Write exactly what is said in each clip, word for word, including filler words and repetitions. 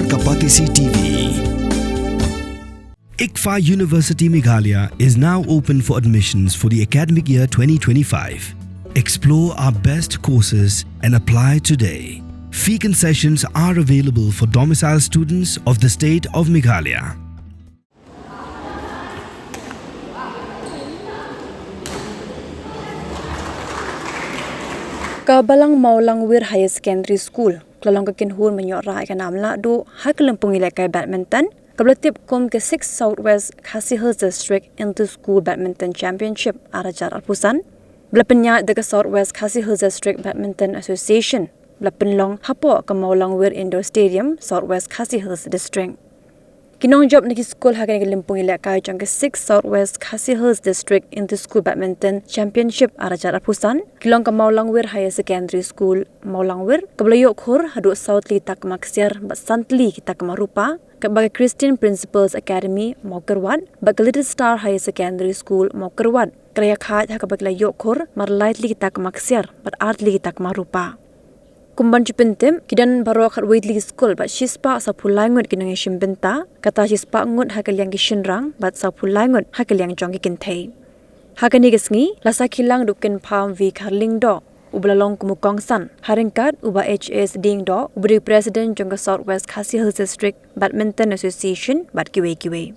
Kapatisi T V. ICFAI University Meghalaya is now open for admissions for the academic year twenty twenty-five. Explore our best courses and apply today. Fee concessions are available for domicile students of the state of Meghalaya. Ka Balang Mawlangwir Higher Secondary School ka la long ka kynhun ban ïoh rah ïa ka nam lahduh ha ka lympung ïalehkai badminton kaba la tip kum ka six South West Khasi Hills District Inter School Badminton Championship ar hajar arphew san, ba la pynïaid da ka South West Khasi Hills District Badminton Association, ba la pynlong hapoh ka Mawlangwir Indoor Stadium, South West Khasi Hills District. Ki nongjop na ki skul ha kane ka lympung ïalehkai jong ka six South West Khasi Hills District Inter School Badminton Championship ar hajar arphew san ki long ka Mawlangwir Higher Secondary School, Mawlangwir, kaba la ïoh khur haduh saw tylli ki takma ksiar bad san tylli ki takma rupa, katba ka Christian Principles Academy, Mawkyrwat, bad ka Little Star Higher Secondary School, Mawkyrwat, ka la ïakhaid ha kaba ki la ïoh khur mar lai tylli ki takma ksiar bad ar tylli ki takma rupa. Kum ban shu pyntip, ki don baroh khatwei tylli ki skul bad shispah sawphew lai ngut ki nongïashim bynta, kata shispah ngut ha ka liang ki shynrang bad sawphew lai ngut ha ka liang jong ki kynthei. Ha kane ka sngi, la sakhi lang da u Kynpham V Kharlyngdoh, uba la long kum u kongsan, ha ryngkat u Bah H S Diengdoh, uba dei u President jong ka South West Khasi Hills District Badminton Association bad kiwei kiwei.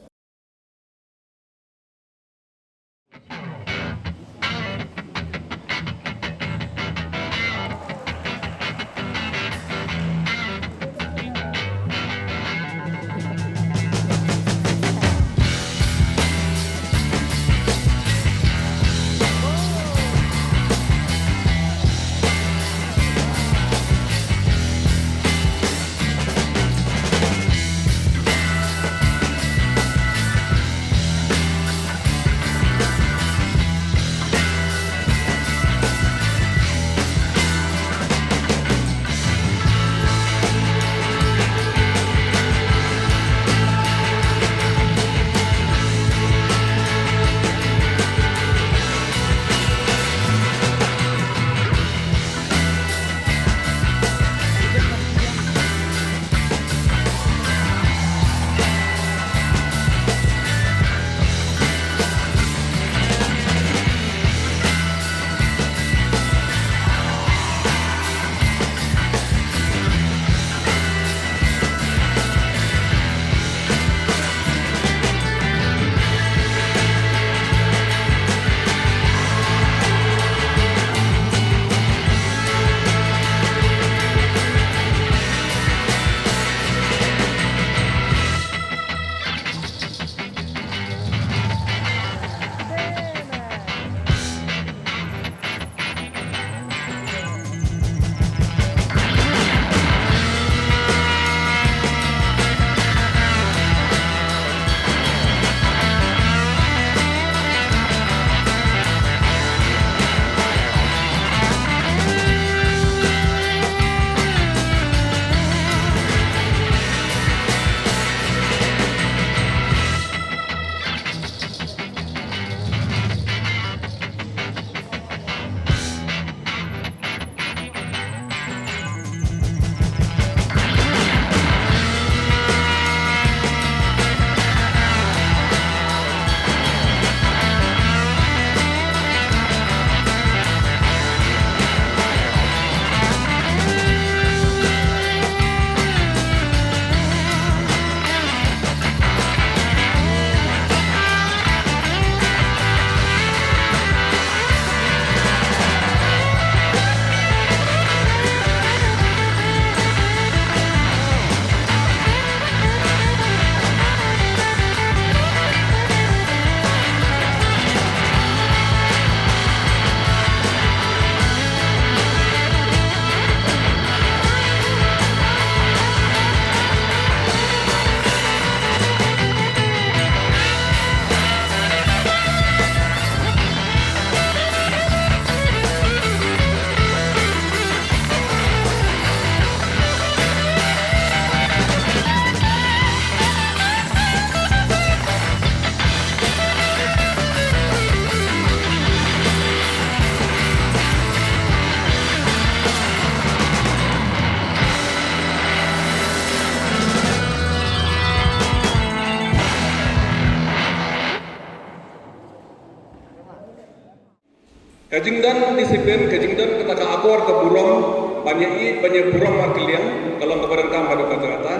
Ka jingdon discipline, ka jingdon kata ka akor ka burom, ban ïa ïeit, ban ïa burom markylliang, ka long kaba donkam haduh katta katta.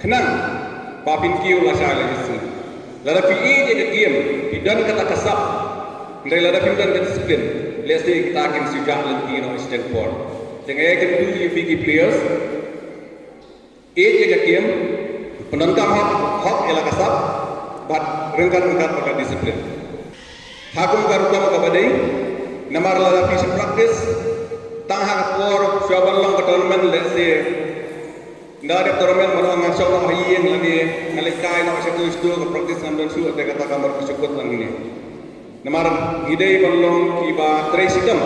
Khnang ba phin kiew lashai la jingïaseng. Lada phi ïeit ïa ka game, phi don kata ka sap, hynrei lada phim don ka discipline, lehse kita kin shu jah lynti noh shiteng por. Te nga ïakynduh ïa phi ki players, ïeit ïa ka game, pyndonkam hok, hok ïa la ka sap, bad ryngkat ryngkat bad ka discipline. Ha kum ka rukom kaba dei, namar lada phi shu practice tang ha ka por shuwa ban long ka tournament, lehse ynda dep tournament, mano ngan shong noh ha ïing lane ngan leit kai noh sha kawei sha kawei ka practice, ngam don shuh, te kata ka mut ka shu kut lang hangne. Namar ngi dei ban long kiba trei shitom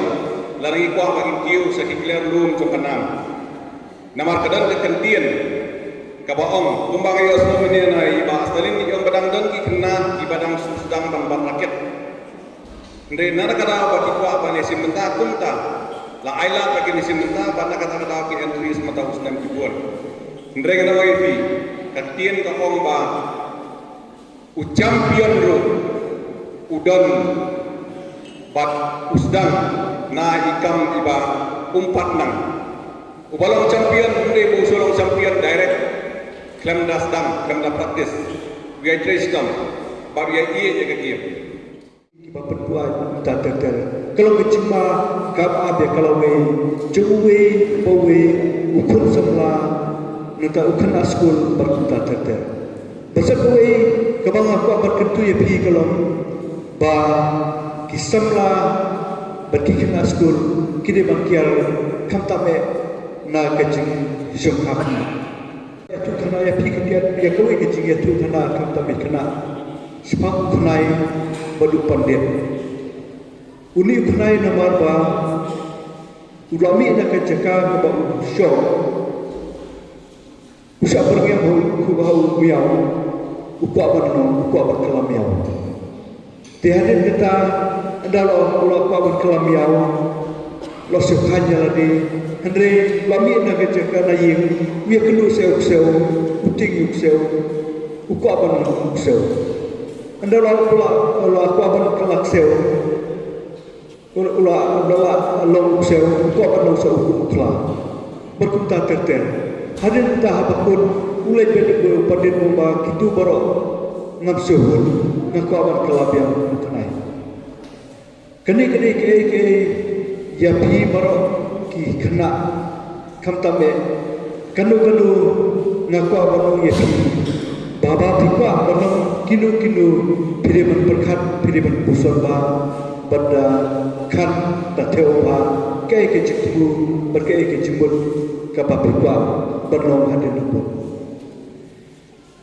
lada ngi kwah ba ngin kiew sha ki player lum jong ka nam. Namar ka don ka kyntien kaba ong, kumba nga ïohsngew mynne na i Bah Stalin, i ong ba dang don ki khynnah kiba dang shu sdang ban bat raket. Hynrei na ka daw ba ki kwah ban ïashim bynta kumta, la ai lad ba kin ïashim bynta, bad na kata ka daw ki entry sha mynta u snem ki bun. Hynrei ngan ong ïa phi, ka ktien ka ong ba u champion ruh u don bad u sdang na i kam iba um pat nang. Uba long champion, um dei ba u shu long champion direct khlem da sdang, khlem da practice. U ïai trei shitom bad u ïai ïeit ïa ka game. Kiba pynduwai kumta ter ter. Ka long ka jingma kaba ap ïa ka lawei jong uwei pa uwei, u khun samla, nangta u khynnah skul bad kumta ter ter. Bad sa kawei kaba nga kwah ban kyntu ïa phi ka long ba ki samla bad ki khynnah skul ki dei ban kiar khamtam eh na ka jingshongkha. Ïathuh khana ïa phi khyndiat ïa kawei ka jingïathuh khana khamtam ïa khynnah. Shaphang u khynnai bad u pandit. Une u khynnai namar ba u la mih na ka jaka kaba u shong, u shah byrngem ha u, ha u miaw, u kwah ban long, u kwah ban kylla miaw. Te hadien kata, ynda la, la kwah ban kylla miaw, la shu kheiñ ïa lade, hynrei la mih na ka jaka na ïing, u ïakynduh sha u ksew, u tieng ïa u ksew, u kwah ban long u ksew. Ynda la, la, la kwah ban kylla ksew, u la, u la, u la long u ksew, u kwah ban long sa u, u khla. Bad kumta ter ter. Hadien kata haba kut u leit bad u pandit u ong ba kito baroh ngam sngewhun, nga kwah ban kylla biang u khynnai. Kane ka dei kaei kaei ïa phi baroh ki khynnah. Khamtam eh, kano kano nga kwah ban ong ïa phi ba, ba phi kwah ban long kino kino, phi dei ban pyrkhat, phi dei ban puson bha bad, ah, kham da thew bha kaei ka jingthmu bad kaei ka jingmut kaba phi kwah ban long hadien nangpor.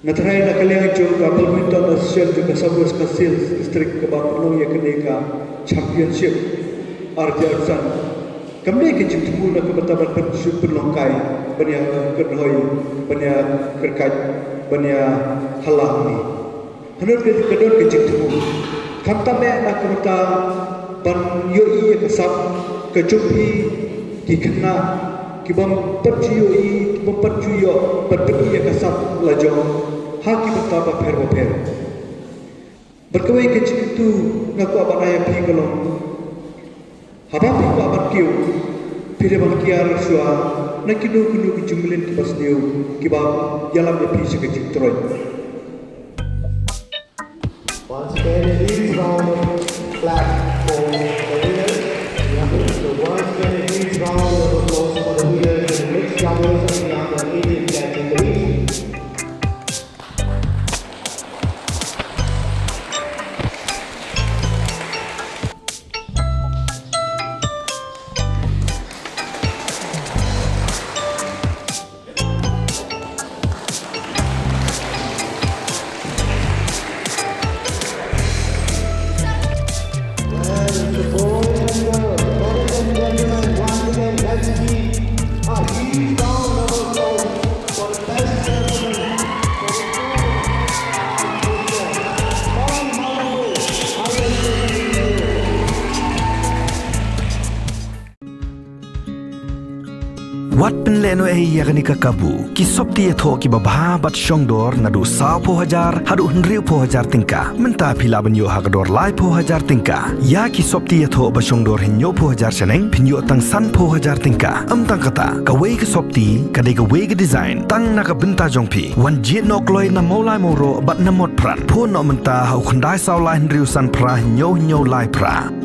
Nga tharai na ka liang jong ka Badminton Association jong ka South West Khasi Hills District kaba pynlong ïa kane ka championship ar hajar arphew san. Kam dei ka jingthmu na ka bynta ban pynshai pynlong kai ban ïa kynhoi ban ïa kyrkait ban ïa hala hangne. Hynrei ka, ka don ka jingthmu. Khamtam eh na ka bynta ban ïohi ïa ka sap ka jong phi ki khynnah ki bym pat ju ïohi, ki bym pat ju ïoh ban pyni ïa ka sap la jong ha ki bynta bapher bapher. Bad kawei ka jingkyntu nga kwah ban ai ïa phi ka long, haba phi kwah ban kiew, phi dei ban kiar shuwa na kino kino ki jingmlien kiba sniew kiba ïalam ïa phi sha ka jingtroiñ. Once again, a huge round of applause for the winners. So once again, a huge round of applause for the winners in the mixed doubles of the under eighteen category. Peit noh ei ïa kane ka kabu. Ki sopti ïathoh kiba bha bad shongdor naduh sawphew hajar haduh hynriewphew hajar tyngka. Mynta phi lah ban ïoh ha ka dor laiphew hajar tyngka. Ïa ki sopti ïathoh ba shongdor hynñiewphew hajar shaneng phin ïoh tang sanphew hajar tyngka. Ym tang kata, kawei ka sopti ka dei kawei ka design tang na ka bynta jong phi. Wan jied noh kloi na Mawlai Mawroh bad na Motphran. Phone noh mynta ha u khyndai saw lai hynriew san phra hynñiew hynñiew lai phra.